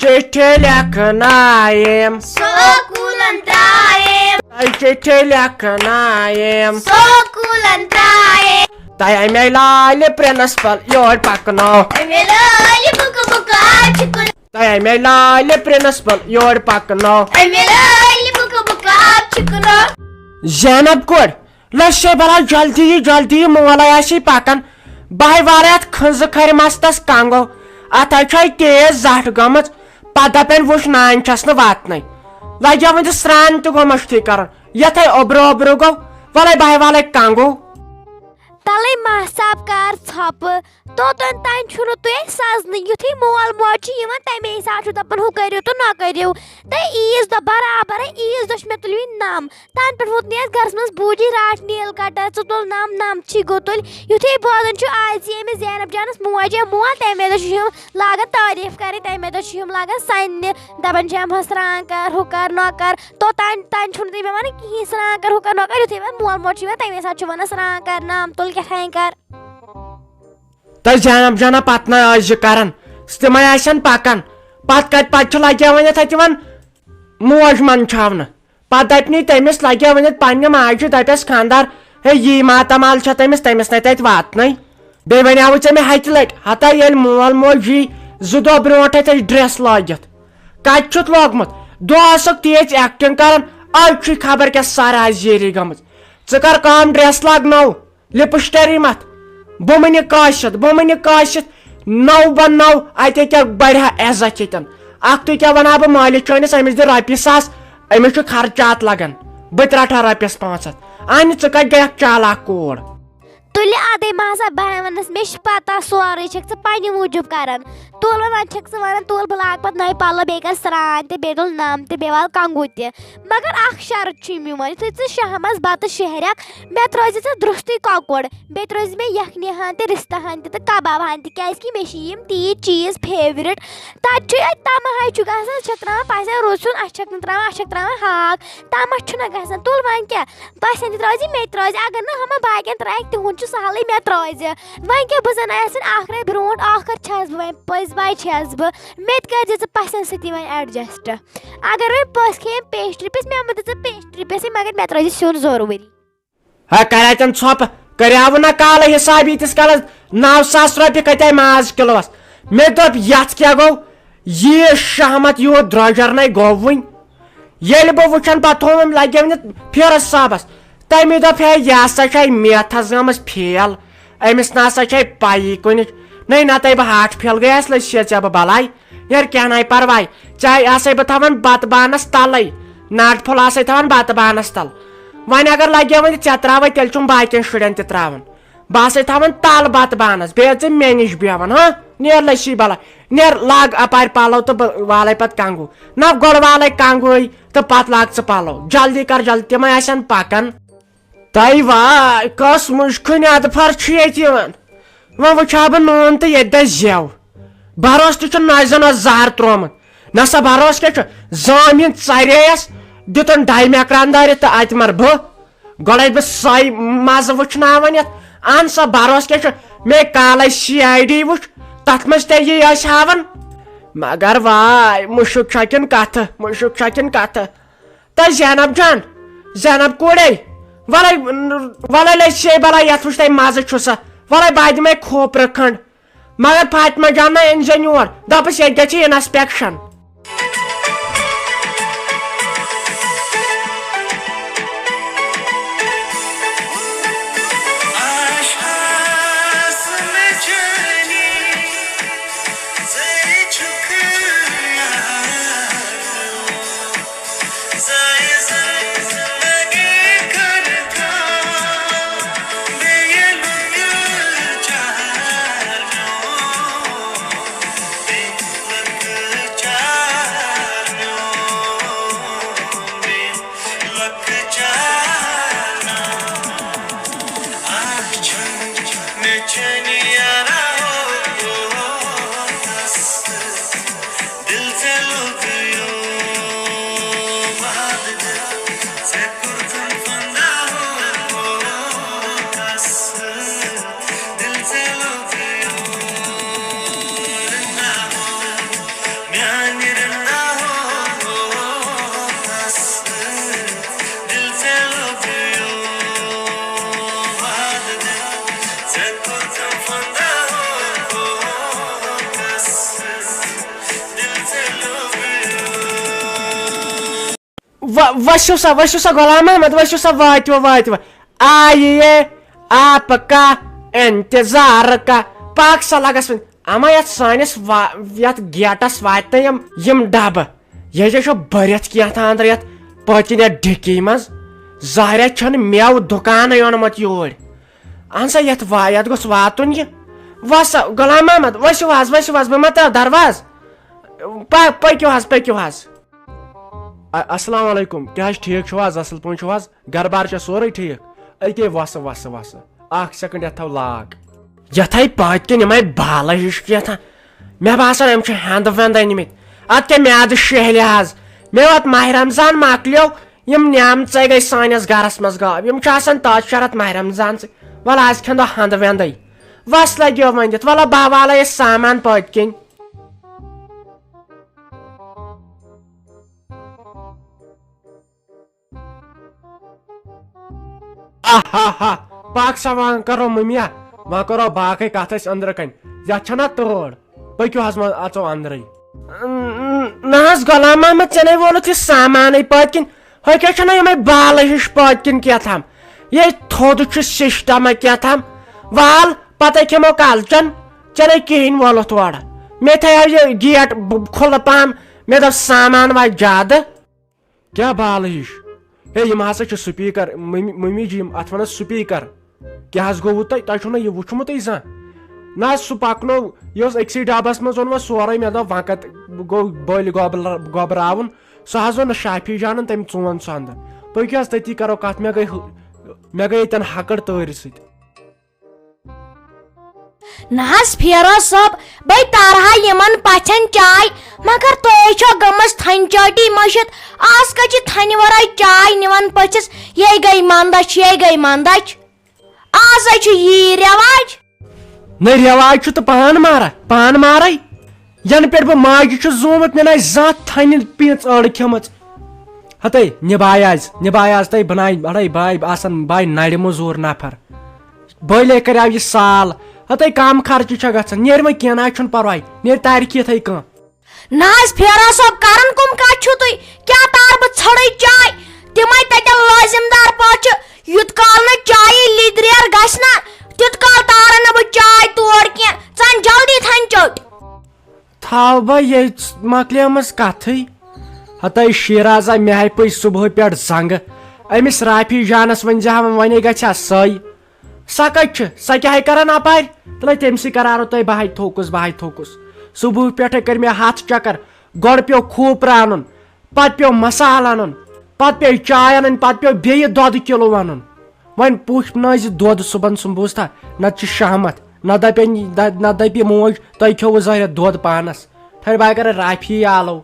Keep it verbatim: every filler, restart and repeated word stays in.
چِٹھِ لیکھنایم۔ سکوٗلن ترٛایم۔ تۄہہِ چِٹھِ لیکھنایم۔ سکوٗلن ترٛایم۔ تۄہہِ اَمے لالہِ پرنسپل یور پکنو۔ اَمے لالہِ بُکہٕ بُکہٕ آب چھِ کُن۔ تۄہہِ اَمے لالہِ پرنسپل یور پکنو۔ اَمے لالہِ بُکہٕ بُکہٕ آب چھِ کُن۔ زینب کوٚر لٔسۍ ہے بلا جلدی یہِ، جلدی یہِ، مول ہے آسی پکان۔ بہٕ ہے والے اتھ کھنزٕ کھرِ مستس کنگو۔ اتھ ہے چھے تیز زٹھ گٔمٕژ۔ پتہٕ دپن وٕچھ نانۍ چھس نہٕ واتنٕے۔ لگیو وۄنۍ تہٕ سران تہِ گوٚو مشتٕے کرُن۔ یتھ ہے اوٚبرٕ اوٚبرٕ گوٚو۔ ولے بہٕ ہے والے کنگو۔ تلے محساب کار ژھۄپہٕ۔ توٚتن تام چھُنہٕ تُہۍ اَسہِ سزنٕے۔ یُتھُے مول موج چھُ یِوان، تَمے ساتہٕ چھُ دَپان، "ہُہ کٔرِو تہٕ نہ کٔرِو۔" تہٕ عیٖذ دۄہ برابرے، عیٖذ دۄہ چھُ مےٚ تُلمٕتۍ نَم۔ تَنہٕ پٮ۪ٹھ ووت نہٕ اَسہِ گرس منٛز بوٗجی راٹھ نیل کٹر، "ژٕ تُل نَم، نَم چھی گُتُلۍ۔" یُتھُے بوزان چھُ، آز یہِ أمِس زینب جانس موج یا مول، تَمے دۄہ چھِ یِم لاگان تعریٖف کَرٕنۍ، تَمے دۄہ چھِ یِم لاگان سَننہِ، دَپان چھِ، "اَمہٕ ہا سرٛان کر، ہُہ کر، نۄ کر۔" توٚتام تام چھُنہٕ تُہۍ مےٚ وَنان کِہیٖنۍ، سرٛان کر، ہُہ کر، نۄ کر۔ یُتھُے وۄنۍ مول موج چھُ یِوان، تَمے ساتہٕ چھُ وَنان، "سرٛان کر، نَم تُل، کیٛاہ تام کر۔" تہٕ زینب جانا پتہٕ نہ ٲسۍ زِ کران، تِمے آسن پکان۔ پتہٕ کتہِ، پتہٕ چھُ لگیا وۄنۍ یتھ اتہِ وۄنۍ موج منٛدچھاونہٕ۔ پتہٕ دپہِ نہٕ تٔمِس، لگیا وۄنۍ یتھ پننہِ ماجہِ، دپٮ۪س خاندار، "ہے، یی ماتامال چھےٚ تٔمِس، تٔمِس نے تتہِ واتنٕے۔" بیٚیہِ ونیاوُے ژےٚ مےٚ ہتہِ لٹہِ، ہتا ییٚلہِ مول موج یی زٕ دۄہ برونٹھے تتہِ ڈریس لٲگِتھ، کتہِ چھُتھ لوگمُت؟ دۄہ ٲسٕکھ تیٖژ ایکٹنگ کران، از چھُے خبر کیٛاہ سر آز زیٖری گٔمٕژ۔ ژٕ کر کٲم، ڈریس لاگ نوٚو۔ لپسٹری متھ، بہٕ مٕنہِ کٲشِتھ، بہٕ مٕنہِ کٲشِتھ، نو بہ نو، اتہِ کیٛاہ بڑِ ہا عزت ییٚتٮ۪ن۔ اکھ تُہۍ کیٛاہ ونہٕ ہا بہٕ مٲلِس چٲنِس، أمِس دِ رۄپیہِ ساس، أمِس چھُ خرچات لگان، بہٕ تہِ رٹہٕ ہا رۄپیس پانٛژھ ہتھ۔ اہنہِ، ژٕ کتہِ گٔیکھ چالاک کوٗر؟ تُلہِ ادے ماسا، بہٕ ہا ونس، مےٚ چھِ پتہ سورُے چھکھ ژٕ پننہِ موٗجوٗب کران۔ تُل وۄنۍ، وۄنۍ چھکھ ژٕ ونان، تُل بہٕ لاگہٕ پتہٕ نوٚوے پلو، بیٚیہِ کر سرٛان تہِ، بیٚیہِ تُل نم تہِ، بیٚیہِ وال کنگو تہِ۔ مگر اکھ شرط چھُے میون، یُتھُے ژٕ شامس بتہٕ شہرکھ، مےٚ ترٲوزِ ژٕ درستٕے کۄکُر، بیٚیہِ ترٲوزِ مےٚ یکھنہِ ہن تہِ، رستہٕ ہن تہِ تہٕ کباب ہن تہِ، کیازِ کہِ مےٚ چھِ یِم تیٖتۍ چیٖز favourite۔ تتہِ چھُ اتہِ تمہے چھُ گژھان، أسۍ چھِ ترٛاوان پژھٮ۪ن رُت سیُن، اسہِ چھکھ نہٕ ترٛاوان، اسہِ چھکھ ترٛاوان ہاکھ، تمتھ چھُنہ گژھان۔ تُل وۄنۍ کیٛاہ، پژھٮ۪ن تہِ ترٲوزِ، مےٚ تہِ ترٲوزِ، اگر نہٕ ہُمن باقین ترٛایکھ، تِہُنٛد چھُ سہلٕے، مےٚ ترٲوزِ۔ وۄنۍ کیٛاہ، بہٕ زن آسن ٲخرے برونٹھ، ٲخر چھس بہٕ وۄنۍ، پٔزۍ پٲٹھۍ چھس بہٕ، مےٚ تہِ کٔرزِ ژٕ پژھٮ۪ن سۭتی وۄنۍ adjust۔ اگر وۄنۍ پٔژھۍ کھیٚیَن pastry piece، مےٚ مہ دِ ژٕ pastry piece، مگر مےٚ ترٲوزِ سیُن ضروٗری۔ ہا، کریاتن ژھۄپہٕ، کریاوٕ نہ کالہٕ حساب ییٖتِس کالس نو ساس رۄپیہِ کتے ماز کِلوس۔ مےٚ دوٚپ، یتھ کیٛاہ گوٚو؟ یہِ شہمت یوٗت درٛۄجر نے گوٚو وُنہِ۔ ییٚلہِ بہٕ وٕچھن، پتہٕ تھوٚوُم لگیو نہٕ پھیرٕ صٲبس۔ تمی دوٚپ، ہے، یہِ ہسا چھے میتھس گٔمٕژ fail، أمِس نہ سا چھے پَیی کُنِچ۔ نَے نَتَے بہٕ heart fail گٔیَس، لٔج شیٚے ژےٚ بہٕ بَلاے۔ یارٕ، کینٛہہ نَے پَرواے، ژےٚ آسَے بہٕ تھاوان بَتہٕ بانَس تَلَے، ناٹہٕ پھوٚل آسَے تھاوان بَتہٕ بانَس تَل۔ وۄنۍ اگر لَگیو وۄنۍ ژےٚ ترٛاوَے، تیٚلہِ چھُم باقیَن شُرٮ۪ن تہِ ترٛاوُن۔ بہٕ آسَے تھاوان تَل بَتہٕ بانَس، بیٚیہِ ٲس ژٕ مےٚ نِش بیٚہوان، ہاں؟ نیر لٔسی بَلاے، نیر لاگ اَپارِ پَلو تہٕ بہٕ والَے پَتہٕ کَنٛگوٗ۔ نہ، گۄڈٕ والَے کَنٛگوٗے تہٕ پَتہٕ لاگ ژٕ پَلو۔ جلدی کر، جلدی، تِمَے آسَن پَکان۔ تۄہہِ واے، کۄس مُشکٕنۍ اَدفر چھُ ییٚتہِ یِوان؟ وۄنۍ وٕچھِ ہا بہٕ نوٗن تہٕ ییٚتہِ دَزِ زٮ۪و۔ بروسہٕ تہِ چھُنہٕ نۄشہِ زَن اَتھ زَہر ترٛوومُت۔ نہ سا، بروسہٕ کیٛاہ چھُ؟ زامہٕ ہِن ژَرییَس، دیُتُن ڈاے میکران دٲرِتھ تہٕ اَتہِ مَرٕ بہٕ۔ گۄڈَے بہٕ سۄے مَزٕ وٕچھناوان یَتھ۔ اَہَن سا، بروسہٕ کیٛاہ چھُ؟ مےٚ کالَے C I D وٕچھ، تَتھ منٛز تہِ یی ٲسۍ ہاوان۔ مگر واے، مُشُک چھا کِنہٕ کَتھٕ؟ مُشُک چھا کِنہٕ کَتھٕ؟ تہٕ زینب جان، زینب کوٗرے، وَلَے، وَلَے لٔسۍ ہے بَلاے، یَتھ وٕچھ تۄہہِ مَزٕ چھُ سا، وَلَے بہٕ دِمَے کھوپرٕ کھنٛڈ۔ مگر فاطمہ جان نہ أنۍ زیٚن یور، دَپَس ییٚتہِ گژھِ inspection۔ و-، ؤسِو سا، ؤسِو سا، غلام محمد، ؤسِو سا، واتِو، واتِو۔ آئیے آپ کا انتظار کا۔ پاک سا لگس وۄنۍ۔ اما یتھ سٲنِس وا-، یتھ گیٹس واتہِ نہٕ یِم، یِم ڈبہٕ۔ یہِ چھُ بٔرِتھ کینٛہہ تام اندر یتھ پٔتۍ کِنۍ یتھ ڈِکی منٛز۔ ظاہرہ چھُنہٕ مٮ۪وٕ دُکانٕے اوٚنمُت یوٗرۍ۔ اہن سا، یتھ وا-، یتھ گوٚژھ واتُن یہِ۔ وسا، غلام محمد، ؤسِو حظ، ؤسِو حظ، بہٕ ما ترٛاوٕ دروازٕ؟ پہ-، پٔکِو حظ، پٔکِو حظ۔ ا-، السلام علیکم، کیٛاہ حظ ٹھیٖک چھِو حظ؟ اصٕل پٲٹھۍ چھِو حظ؟ گرٕ بار چھا سورُے ٹھیٖک؟ أکے وسہٕ، وسہٕ، وسہٕ۔ اکھ سیکنڈ، یتھ تھاو لاک۔ یتھ ہاے پٔتۍ کِنۍ یِمے بالہٕ ہِش کینٛہہ تام۔ مےٚ باسان، أمۍ چھِ ہٮ۪نٛدٕ وٮ۪نٛدٕ أنۍ مٕتۍ۔ اتھ کیٛاہ میادٕ شیہلہِ حظ؟ مےٚ ووت ماہِ رمضان مۄکلیو، یِم نعمژے گٔے سٲنِس گرس منٛز غٲب۔ یِم چھِ آسان تاج شہرت ماہِ رمضان سۭتۍ۔ وَلہٕ، از کھٮ۪ن دۄہ ہَنٛدٕ وٮ۪نٛدَے۔ وَس لَگیو وۄنۍ دِتھ۔ وَلہٕ، بہٕ حوالے أسۍ سامان پٔتۍ کِنۍ۔ آہاہا، پاک سا، وۄنۍ کرو مٔمیا، وۄنۍ کرو باقٕے کتھ أسۍ أنٛدرٕ کنۍ۔ یتھ چھنا تٲر؟ پٔکِو حظ وۄنۍ اژو أنٛدرٕے۔ نہ حظ، غلام محمد، ژےٚ نے ووٚنُتھ یہِ سامانٕے پٔتۍ کِنۍ۔ ہُہ کیٛاہ چھُنہ یِمے بالہٕ ہِش پٔتۍ کِنۍ کیٛاہ تھام؟ یے تھوٚد چھُ سِسٹمہ کیٛاہ تھام۔ وال، پتے کھٮ۪مو کلچن۔ ژےٚ نے کِہیٖنۍ ووٚنُتھ اورٕ۔ مےٚ تھایو یہِ گیٹ ب-، کھُلہٕ پہم۔ مےٚ دوٚپ سامان واتہِ زیادٕ۔ کیٛاہ بالہٕ ہِش؟ ہے، یِم ہسا چھِ سپیکر، مٔمی، مٔمی جی، یِم اتھ ونان سپیکر۔ کیٛاہ حظ گوٚوٕ تۄہہِ؟ تۄہہِ چھُو نہ یہِ وُچھمُتٕے زانٛہہ؟ نہ حظ، سُہ پکنو، یہِ اوس أکسٕے ڈبس منٛز اوٚن وۄنۍ سورُے۔ مےٚ دوٚپ وۄنۍ کتھ گوٚو بٔلۍ گۄبر-، گۄبراوُن۔ سُہ حظ اوٚن نہٕ شافی جانن، تٔمۍ ژون سُہ اندر۔ پٔکِو حظ تٔتی کرو کتھ، مےٚ گٔے ہُہ-، مےٚ گٔے ییٚتٮ۪ن ہکٕڑ تٲرِ سۭتۍ۔ نہ حظ فیروز صٲب، بے تارہا یِمن پژھن چاے، مگر تُہۍ چھو گٔمٕژ تھنہِ چٲٹی مٔشِتھ۔ آز کتہِ چھِ تھنہِ ورٲے چاے نِوان پٔژھِس؟ یے گٔے مندچھ، یے گٔے مندچھ۔ آز ہے چھُ یی رٮ۪واج۔ نہ، رٮ۪واج چھُ تہٕ پان مارا، پان مارے۔ ینہٕ پٮ۪ٹھ بہٕ ماجہِ چھُس زومُت، مےٚ نہ آسہِ زانٛہہ تھنہِ پیٖنٛژ أڑ کھیٚمٕژ۔ ہتے، نباے آز، نباے آز تۄہہِ بناے، اڑے باے آسان باے نرِ مٔزوٗر نفر۔ بٔلۍ ہے کریاو یہِ سال۔ ہتے کم خرچہٕ چھےٚ گژھان، نیرِ وۄنۍ کینٛہہ نہ حظ چھُنہٕ پرواے، نیرِ تارِ کہِ یِتھے کٔنۍ۔ نہ حظ، فیروز صٲب، کران کم کتھ چھِو تُہۍ؟ کیٛاہ تارٕ بہٕ ژھرٕے چاے؟ تِمے تتٮ۪ن لٲزم دار پٲٹھۍ چھِ، یُت کال نہٕ چایہِ لیٚدریر گژھِ نہ، تیُت کال تارٕ نہٕ بہٕ چاے تور کینٛہہ۔ ژٕ ان جلدی تھنہِ چوٚٹ۔ تھاو بہٕ ییٚتہِ مۄکلیمٕژ کتھٕے۔ ہتے شیرازا، مےٚ ہے پٔج صبحہٕ پٮ۪ٹھ زنگہٕ۔ أمِس رافی جانس ؤنۍ زِ ہا، وۄنۍ گژھِ ہا سۄے۔ سۄ کتہِ چھِ؟ سۄ کیٛاہ ہے کران اپارِ؟ تلے تٔمۍ سٕے کرارو تۄہہِ، بہٕ ہے تھوٚکُس، بہٕ ہے تھوٚکُس۔ صبحہٕ پٮ۪ٹھے کٔرۍ مےٚ ہتھ چکر۔ گۄڈٕ پیوٚو کھوٗپرٕ انُن، پتہٕ پیوٚو مسالہٕ انُن، پتہٕ پیوٚو چاے انٕنۍ، پتہٕ پیوٚو بیٚیہِ دۄدٕ کِلوٗ انُن۔ وۄنۍ پوٗچھ نہٕ زِ دۄد صُبحن سُنٛد بوٗزتھا، نتہٕ چھِ شہمت، نہ دپن، نہ دپہِ موج، تۄہہِ کھیوٚوُ ظٲہرہ دۄد پانس۔ ٹھٔہر بہٕ ہا کرٕ رافی آلو۔